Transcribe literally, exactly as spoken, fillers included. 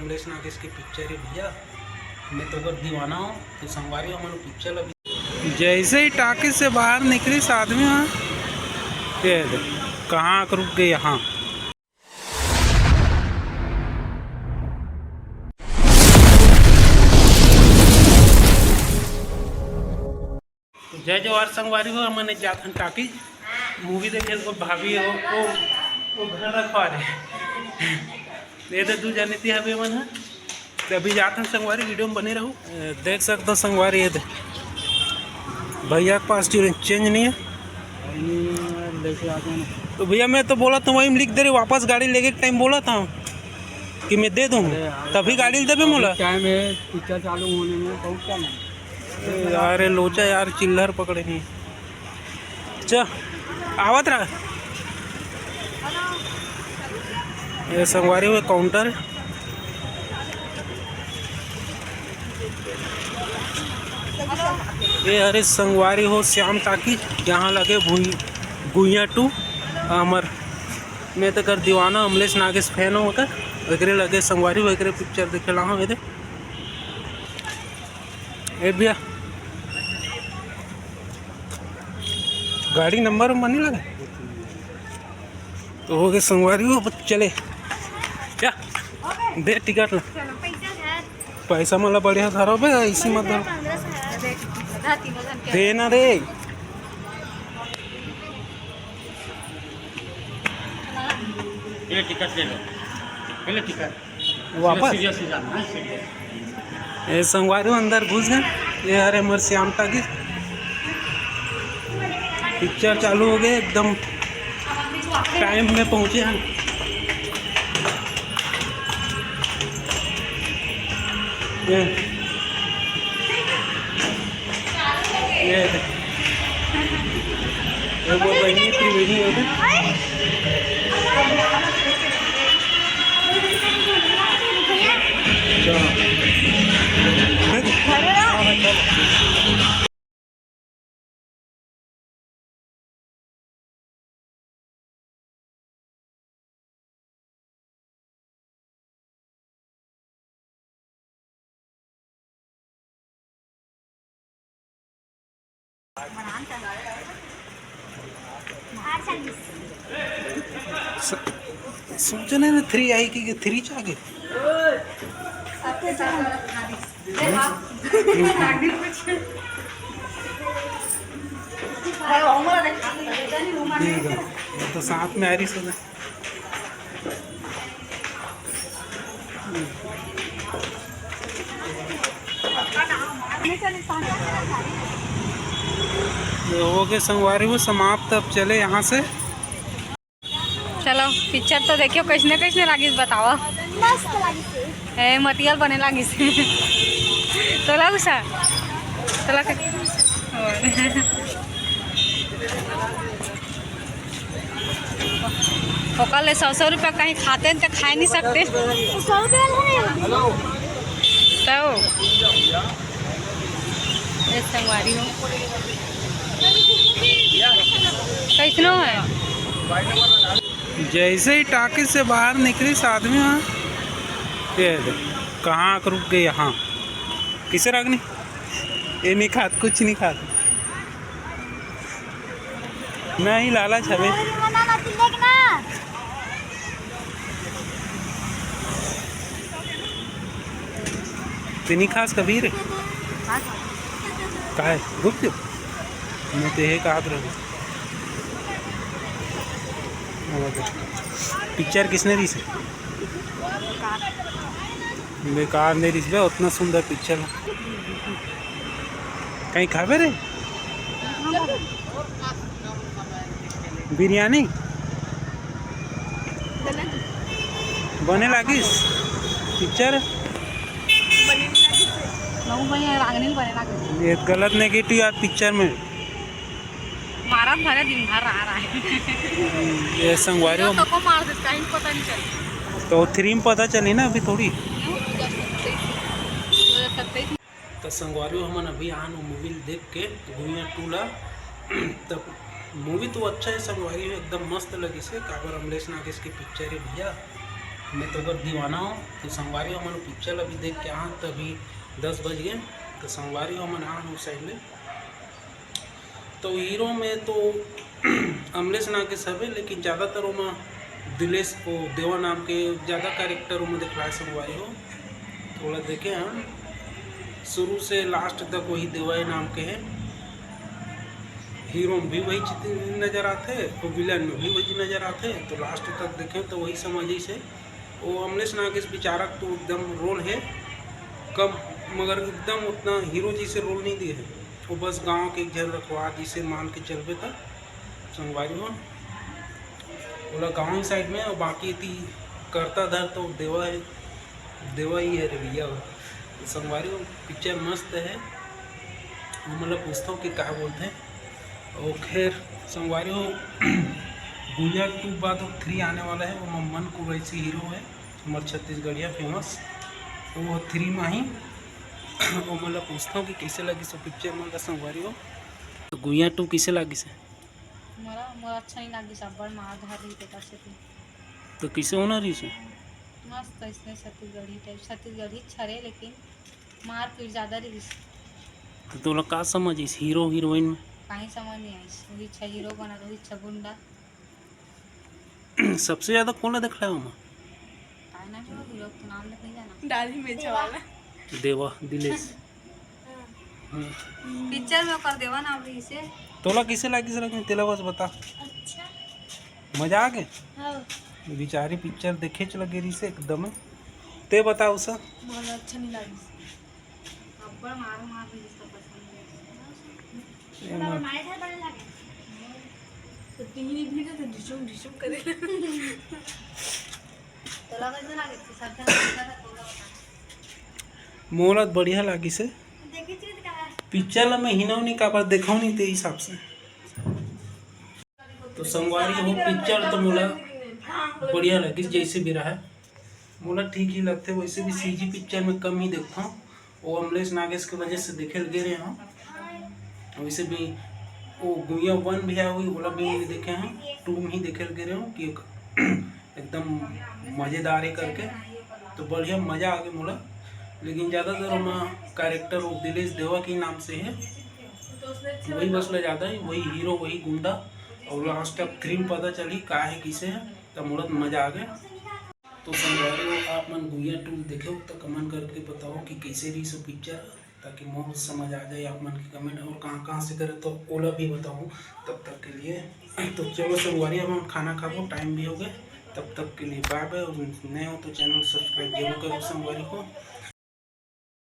अमलेश नागेश के पिक्चर हे भैया, मैं तो ओकर दीवाना हूँ। तो संगवारी हो, हमन पिक्चर अभी जैसे ही टाकीज से बाहर निकलिस आदमी ह, ये दे, कहाँ रुक गे यहाँ। जय जोहार संगवारी हो, हमन जात हन टाकीज मूवी देखे। तो भाभी हो, ओ, ओ घर रखवा दे। ये तो दू जने ती हवे मन ह। तो अभी जात हन संगवारी, वीडियो में बने रहू। ए, देख सकते हो संगवारी, ये दे भैया के पास चेंज नहीं है। लेके आ जाना। तो भैया मैं तो बोला था, वहीं लिख दे रहे, वापस गाड़ी लेके टाइम बोला था कि मैं दे दूँ, अरे यार, तभी गाड़ी देबे मोला। टाइम है, पिक्चर चालू होने में बहुत टाइम है। यार, ये लोचा यार, चिल्लर पकड़े नहीं। च, आवत रहा। ये संगवारी हो काउंटर। ये हरे संगवारी हो श्याम टाकीज, यहाँ लगे भुइ-, गुइया टू। हमर, मैं तो कर दीवाना, अमलेश नागेश फैन हो ओकर। एकरे लगे संगवारी हो, एकरे पिक्चर देखे ला हूँ। ये दे, ए भैया, गाड़ी नंबर उम्बर नहीं लगा? तो हो गए संगवारी हो, अब चले क्या? दे टिकट ला। पैसा मला बढ़िया धरो बे, ऐसी मत धरो। दे ना रे। ये टिकट ले लो, पहले टिकट। वापस? सीरियस ही जाना है, सीरियस। ए संगवारी हो, अंदर घुस गए। ये हरे हमर श्याम टाकीज, पिक्चर चालू हो गए, एकदम टाइम में पहुँचे हैं। ये, ये, ये वो बनी त्रिवेणी है। अच्छा। सोचे नहीं ना, थ्री आई कि थ्री च आगे। तो साथ में आ रही सदा। हो गए संगवारी हो समाप्त। अब चले यहाँ से। चलो, पिक्चर तो देखियो, कैसने कैसने लागिस बतावा। मस्त लागिस। ए, मटियल बने लागिस। तोला उषा, तोला के-, ओकर ले सौ सौ रुपया कहीं खाते हैं तो खा नहीं सकते। सौ रुपया है। तो ए संगवारी हो, कैसनो है? जैसे ही टाकीज से बाहर निकलिस आदमी, हाँ, ये दे, कहाँ रुक गए यहाँ? किसे रखनी? ये नहीं खात, कुछ नहीं खात। नहीं, लालच हवे। तेनी खास कभी रे? काय? गुपचुप? मैं तो यही कहा रहा। पिक्चर किसने दी से? बेकार नहीं रिस बे, उतना सुंदर पिक्चर। कहीं खाबे रे? बिरयानी बने लागिस पिक्चर। ये गलत नेगेटिव यार पिक्चर में। मारत भरे दिन भर रहा रहा है। ये संगवारी हो। तो को मार देता, इनको पता नहीं चलता। तो थ्री में पता चली ना, अभी थोड़ी। तो संगवारी हो, हमन अभी आन मूवी देख के गुइया टू ला। तब मूवी तो अच्छा है संगवारी हो, एकदम मस्त लगिस हे। काबर अमलेश नागेश के पिक्चर है भैया। मैं तो ओकर दीवाना हूँ। तो संगवारी हो, हमन पिक्चर अभी देख के आन, तो अभी दस बज गए। तो संगवारी हो, हमन आन उस साइड ले। तो हीरो में तो अमलेश नागेश हवे, लेकिन ज़्यादातर ओमा दिलेश, वो देवा नाम के ज़्यादा कैरेक्टर ओमा दिखलाए संगवारी हो। थोड़ा देखे हम, शुरू से लास्ट तक वही देवा नाम के है। हीरो में भी वही चीज नजर आथे, और विलन में भी वही नजर आथे। तो लास्ट तक देखे तो वही समझ से वो अमलेश नागेश बेचारा तो एकदम रोल है कम, मगर एकदम उतना हीरो जैसे रोल नहीं दिए है। वो बस गांव के एक झन रखवा जैसे मान के चलबे त संगवारी हो, ओला गांव साइड में, और बाकी इति करता धर तो देवा है, देवा ही है रे भैया। संगवारी हो, पिक्चर मस्त है। वो मतलब पूछता हूँ कि का बोलते हैं। और खैर संगवारी हो, गुइया टू बाद वो थ्री आने वाला है। वो मन कुरैशी हीरो है, हमार छत्तीसगढ़िया फेमस। वो थ्री में ही वो मतलब पूछता हूँ कि कैसे लगिस वो पिक्चर मन ला संगवारी हो। तो गुइया टू कैसे लगिस है? मोला, मोला अच्छा नहीं लगिस, अब्बड़ मार धार रही तेकर सेती। तो कैसे होना रहिस है? मस्त, इसने छत्तीसगढ़ी टाइप, छत्तीसगढ़ी छरे, लेकिन मारपीट ज़्यादा रहिस। तो तोला का समझ आइस हीरो हीरोइन में? काहीं समझ नहीं आइस। वही छ हीरो बनत, वही छ गुंडा। सबसे ज़्यादा कोन ला देखला ओमा? काय ना हो हीरो के नाम देख नहीं जाना। दाढ़ी में छवाला। देवा, दिलेश। हाँ। पिक्चर में ओकर देवा नाम रहिस हे। तोला कैसे लागिस रखने, तेला बस बता। अच्छा। मजा आ गए? हाँ। बेचारी पिक्चर देखे च लगे रहिस हे एकदम। ते बता उषा। मोला अच्छा नहीं लागिस। अब्बड़ मार मार भी जिसका पसंद नहीं। ए मार। तो टीवी भी तो ढिशुम ढिशुम करे। तोला कैसे लागे? तू सब जन देखा था, तोला बता। मोला तो बढ़िया लागिस हे। देखे चीज का है? पिक्चर ला मैं हिनव नहीं काबर देखव नहीं ते हिसाब से। तो संगवारी हो, पिक्चर तो मोला बढ़िया लगिस, जैसे भी रहा मोला ठीक ही लगथे। वैसे भी सीजी पिक्चर में कम ही देखथव, वो अमलेश नागेश के वजह से देखे ल गे रहे हव। वैसे भी वो गुइया वन भी आए हुई, ओला भी नहीं देखे हव, टू में ही देखे ल गे रहे हव कि एकदम मज़ेदार है करके। तो बढ़िया मज़ा आ गया मोला। लेकिन ज़्यादातर ओमा कैरेक्टर वो दिलेश देवा के नाम से है, वही बस ले ज़्यादा है, वही हीरो, वही गुंडा। और लास्ट अब थ्री में पता चली का है, किसे है, तो मोला तो मज़ा आ गया। तो संगवारी हो, आप मन गुइया टू देखे हो तो कमेंट करके बताओ कि कैसे रही सो पिक्चर, ताकि मोर समझ आ जाए आप मन के कमेंट, और कहाँ कहाँ से करे तो ओला भी बताओ। तब तक के लिए तो चलो संगवारी, अब हम खाना खाबो, टाइम भी हो गए। तब तक के लिए बाय बाय, और नए हो तो चैनल सब्सक्राइब जरूर करो संगवारी हो।